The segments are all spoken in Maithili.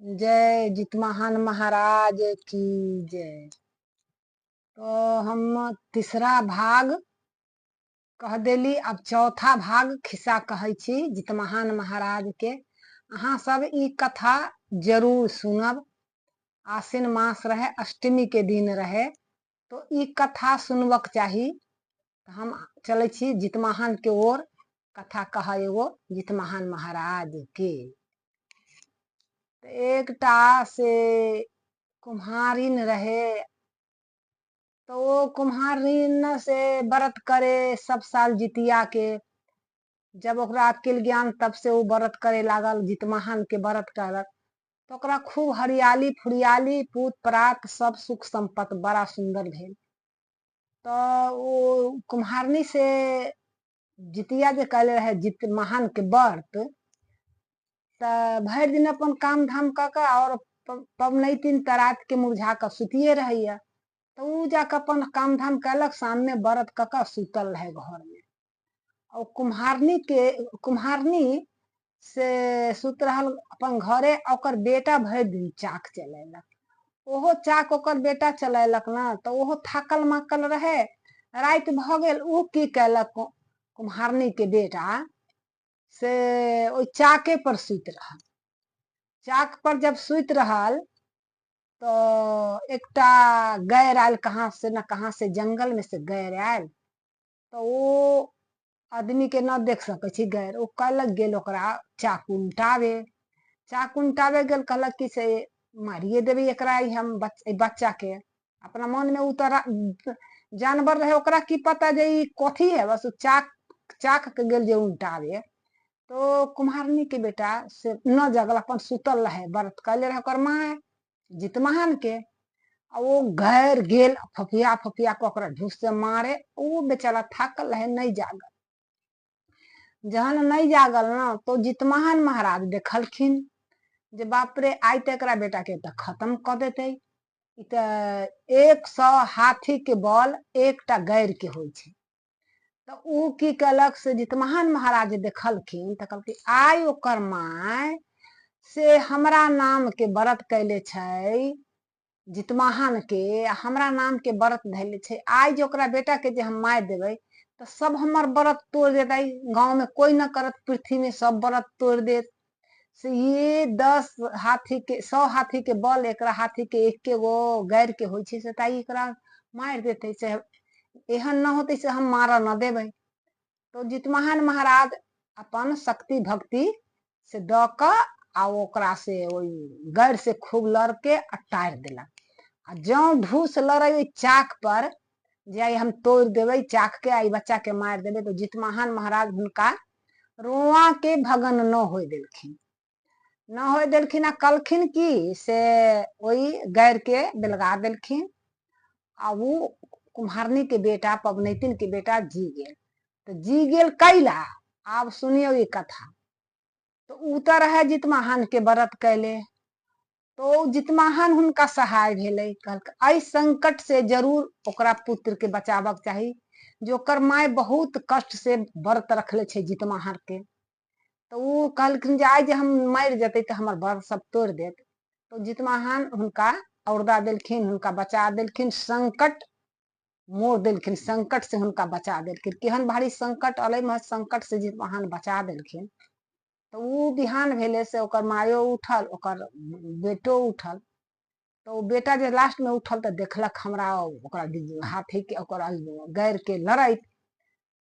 जय जितवाहन महाराज की जय। तो हम तीसरा भाग कह देली, अब चौथा भाग खिस्सा कहै छी जितवाहन महाराज के। अहाँ सब ई कथा जरूर सुनब। आश्विन मास रहे, अष्टमी के दिन रहे, तो ई कथा सुनबक चाही। हम चलै छी जितवाहन के ओर, कथा कह एगो जितवाहन महाराज के। एकटा से कुम्हारिन रहे, तो ओ कुम्हारिन से व्रत करे सब साल जितिया के। जब ओकरा अकिल ज्ञान तब से ओ व्रत करे लागल, जितवाहन के व्रत करक, तो ओकरा खूब हरियाली फुरियाली पूत परात सब सुख संपत्ति बड़ा सुंदर भेल। तो ओ कुम्हारनी से जितिया जे कहले रहे जितवाहन के व्रत, तऽ भरि दिन अपन काम धाम कऽ कऽ आओर पबनैतिन तऽ रातिके मुरझा कऽ सुतिए रहैया, तऽ ओ जाकऽ अपन काम धाम कयलक, शाममे व्रत कऽ कऽ सुतल रहै घरमे। ओ कुम्हारनीके कुम्हारनी से सुति रहल अपन घरे, आ ओकर बेटा भरि दिन चाक चलेलक। ओहो चाक ओकर बेटा चलेलक ने, तऽ ओहो थाकल माकल रहै, राति भऽ गेल। ओ की कयलक कुम्हारनीके बेटा से ओहि चाके पर सुति रहल। चाक पर जब सुति रहल तऽ एकटा गैर आयल कहाँ से न कहाँ से, जंगल में से गैर आयल। तऽ ओ आदमी के न देख सकै छै गैर, ओ कहलक गेल ओकरा चाक उल्टावे। चाक उल्टावे गेल, कहलक कि से मारिए देबै एकरा हम बच्चा के। अपना मन में ओ तऽ जानवर रहे, ओकरा की पता जे ई कथी है, बस ओ चाक चाक के गेल जे उल्टावे। तो कुम्हारनी के बेटा से न जगल, अपन सुतल रहे, व्रत कैले रहे ओकर माय जितवाहन के। आ ओ गैर गेल फफिया फफिया कऽ ओकरा ढूस से मारे। ओ बेचारा थाकल रहे, नहि जागल। जहन नहि जागल न तो जितवाहन महाराज देखलखिन जे बाप रे, आइ तऽ एकरा बेटा के तऽ खत्म कऽ देतै। ई तऽ 100 हाथी के बल एकटा गैर के होइ छै। तऽ ओ की केलक से जितवाहन महाराज देखलखिन तऽ कहलखिन आइ ओकर माय से हमरा नाम के व्रत कैले छै जितवाहन के, हमरा नाम के व्रत धैले छै। आइ जे ओकरा बेटा के जे हम मारि देबै तऽ सब हमर व्रत तोड़ि देतै, गाँव में कोइ न करत, पृथ्वी में सब व्रत तोड़ि देत। से ये 10 हाथी के 100 हाथी के बल एकरा हाथी के एके गो गैर के होइ छै, से ताई एकरा मारि देतै, से एहन न होतै से हम मारऽ न देबै। तो जितवाहन महाराज अपन शक्ति भक्ति से दऽ कऽ आ ओकरा से ओहि गैर से खूब लड़के आ टारि देलक। आ जँ ढूस लड़ै ओहि चाक पर जे आइ हम तोड़ि देबै चाक के, आइ बच्चा के मारि देबै, तऽ जितवाहन महाराज हुनका रोआ के भगन न होय देलखिन, न होय देलखिन। आ कहलखिन की से ओहि गैर के बेलगा देलखिन। आ ओ कुम्हारनी के बेटा पबनैतिन के बेटा जी गेल। तऽ जी गेल कैला, आब सुनियौ ई कथा। तऽ ओ तऽ रहै जितवाहन के व्रत कैले, तो जितवाहन हुनका सहाय भेलै। कहलकै एहि संकट से जरूर ओकरा पुत्र के बचाबक चाही, जे ओकर माय बहुत कष्ट से व्रत रखले छै जितवाहन के। तऽ ओ कहलखिन जे आइ जे हम मरि जेतै तऽ हमर व्रत सब तोड़ि देत। तऽ जितवाहन हुनका औरदा देलखिन, हुनका बचा देलखिन, संकट मोड़ देलखिन, संकट से हुनका बचा देलखिन। केहन भारी संकट अलै, महज संकट से जितवाहन बचा देलखिन। तऽ ओ बिहान भेलै से ओकर मायो उठल, ओकर बेटो उठल। तऽ ओ बेटा जे लास्टमे उठल तऽ देखलक हमरा ओकरा हाथीके ओकर गैरके लड़ैत।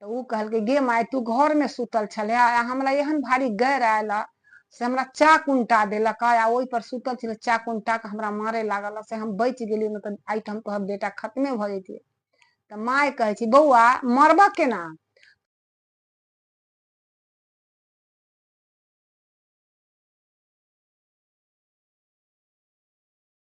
तऽ ओ कहलकै गे माय, तू घरमे सुतल छलै आ हमरा एहन भारी गैर आयल से हमरा चाक उनटा देलक, आ ओहिपर सुतल छलै, चाक उनटा कऽ हमरा मारे लागल, से हम बचि गेलियै, नहि तऽ आइ तऽ हम तोहर बेटा खत्मे भऽ जैतियै। तऽ माय कहै छै बौआ मरबऽ केना?